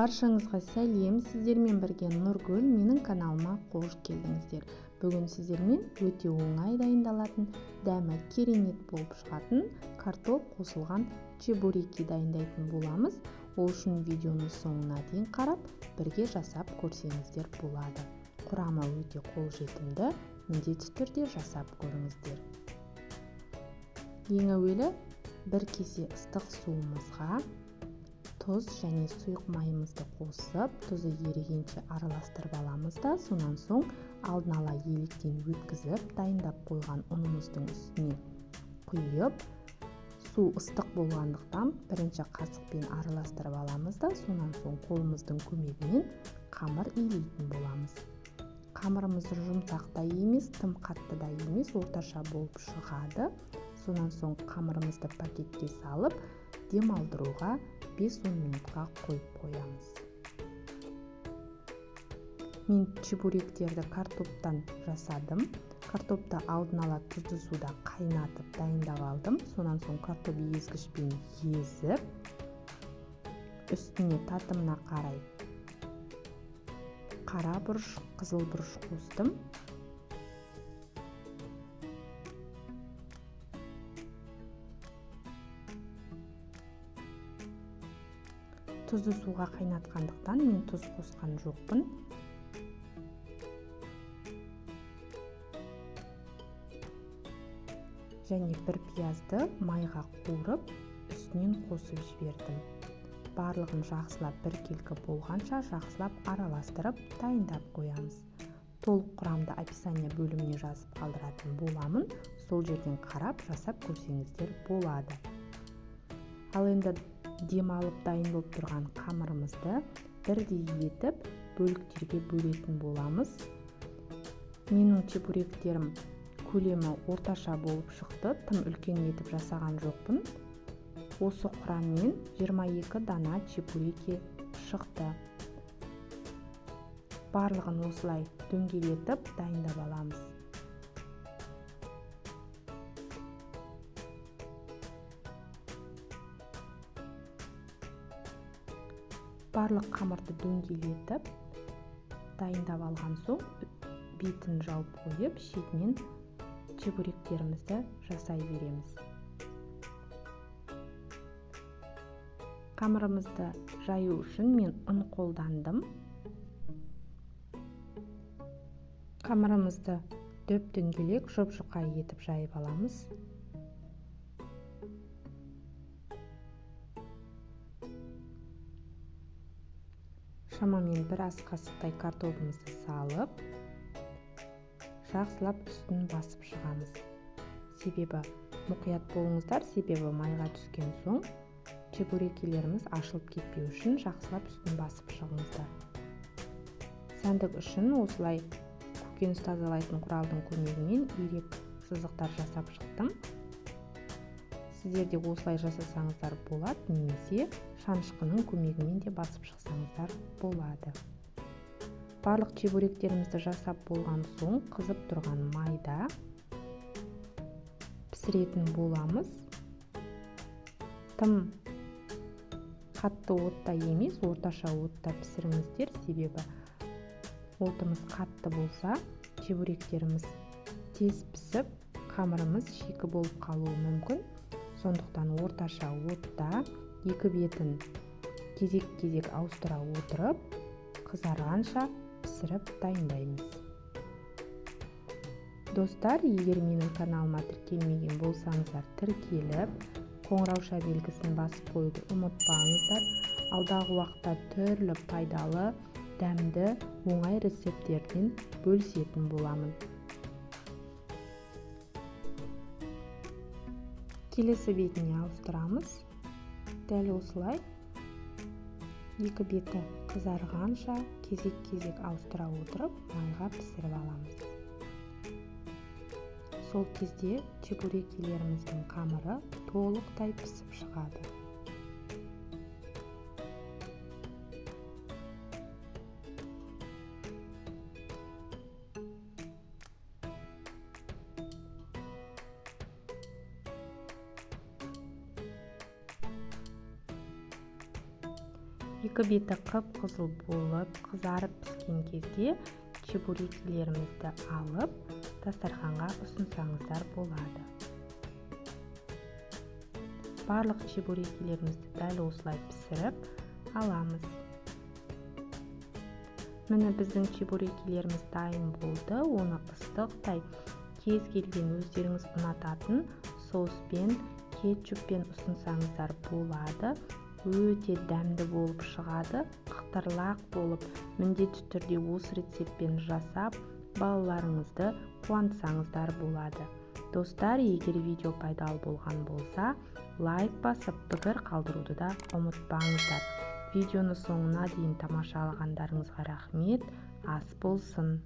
Баршаңызға сәлем, сіздермен бірге Нұргүл, менің каналыма қош келдіңіздер. Бүгін сіздермен өте оңай дайындалатын, дәмі керемет болып шығатын картоп қосылған чебуреки дайындайтын боламыз. Ол үшін видеоны соңына дейін қарап, бірге жасап көрсеңіздер болады. Құрамы өте қолжетімді, міндетті түрде жасап көріңіздер. Ең әуелі бір кесе ыстық суымызға тұз және сұйық майымызды қосып, тұзы ерігенше араластырып аламыз да, сонан соң алдын ала електен өткізіп, дайындап қойған ұнымыздың үстіне құйып, су ыстық болғандықтан бірінші қасықпен араластырып аламыз да, сонан соң қолымыздың көмегімен қамыр илейтін боламыз. Қамырымыз жұмсақ та емес, тым қатты да емес, орташа болып шығады. Сонан соң қамырымызды пакетке салып, демалдыруға 5-10 минутқа қойып қоямыз. Мен чебуректерді картоптан жасадым. Картопты алдын ала тұзды суда қайнатып дайындап алдым. Сонан соң картоп езгішпен езіп, үстіне татымына қарай қара бұрыш, қызыл бұрыш қостым. Тұзды суға қайнатқандықтан мен тұз қосқан жоқпын. Және бір пиязды майға қуырып, үстінен қосып жібердім. Барлығын жақсылап біркелкі болғанша жақсылап араластырып дайындап қоямыз. Толық құрамды описание бөліміне жазып қалдыратын боламын. Сол жерден қарап жасап көрсеңіздер болады. Ал енді демалып дайын болып тұрған қамырымызды бірдей етіп бөліктерге бөлетін боламыз. Менің чебуректерім көлемі орташа болып шықты, тым үлкен етіп жасаған жоқпын. Осы құраммен 22 дана чебуреки шықты. Барлығын осылай дөңгелетіп дайындап аламыз. Барлық қамырды дөңгелетіп дайындап алған соң бетін жауып қойып, шетінен чебуректерімізді жасай береміз. Қамырымызды жаю үшін мен ұн қолдандым. Қамырымызды дөп-дөңгелек, жұп-жұқа етіп жайып аламыз. Шамамен бір ас қасықтай картобымызды салып, жақсылап үстін басып шығамыз. Себебі мұқият болыңыздар, себебі майға түскен соң чебурекилеріміз ашылып кетпеу үшін жақсылап үстін басып шығыңыздар. Сәндік үшін осылай көкөніс тазалайтын құралдың көмегімен ирек сызықтар жасап шықтым. Сіздер де осылай жасасаңыздар болады, немесе шанышқының көмегімен де басып шықсаңыздар болады. Барлық чебуректерімізді жасап болған соң қызып тұрған майда пісіретін боламыз. Тым қатты отта емес, орташа отта пісіріңіздер, себебі отымыз қатты болса, чебуректеріміз тез пісіп, қамырымыз шикі болып қалуы мүмкін. Сондықтан орташа отта екі бетін кезек-кезек ауыстыра отырып, қызарғанша пісіріп дайындаймыз. Достар, егер менің каналыма тіркелмеген болсаңыздар, тіркеліп, қоңырауша белгісін басып қоюды ұмытпаңыздар. Алдағы уақытта түрлі пайдалы, дәмді, оңай рецепттерден бөлісетін боламын. Келесі бетіне ауыстырамыз. Дәл осылай екі беті қызарғанша кезек-кезек ауыстыра отырып, майға пісіріп аламыз. Сол кезде чебурекилеріміздің қамыры толықтай пісіп шығады. Екі беті қып-қызыл болып қызарып піскен кезде чебурекилерімізді алып, дастарханға ұсынсаңыздар болады. Барлық чебурекилерімізді дәл осылай пісіріп аламыз. Міне, біздің чебурекилеріміз дайын болды. Оны ыстықтай кез келген өздеріңіз ұнататын соуспен, кетчуппен ұсынсаңыздар болады. Өте дәмді болып шығады, қытырлақ болып. Міндетті түрде осы рецептпен жасап, балаларыңызды қуантсаңыздар болады. Достар, егер видео пайдалы болған болса, лайк басып, пікір қалдыруды да ұмытпаңыздар. Видеоны соңына дейін тамашалағандарыңызға рахмет. Ас болсын!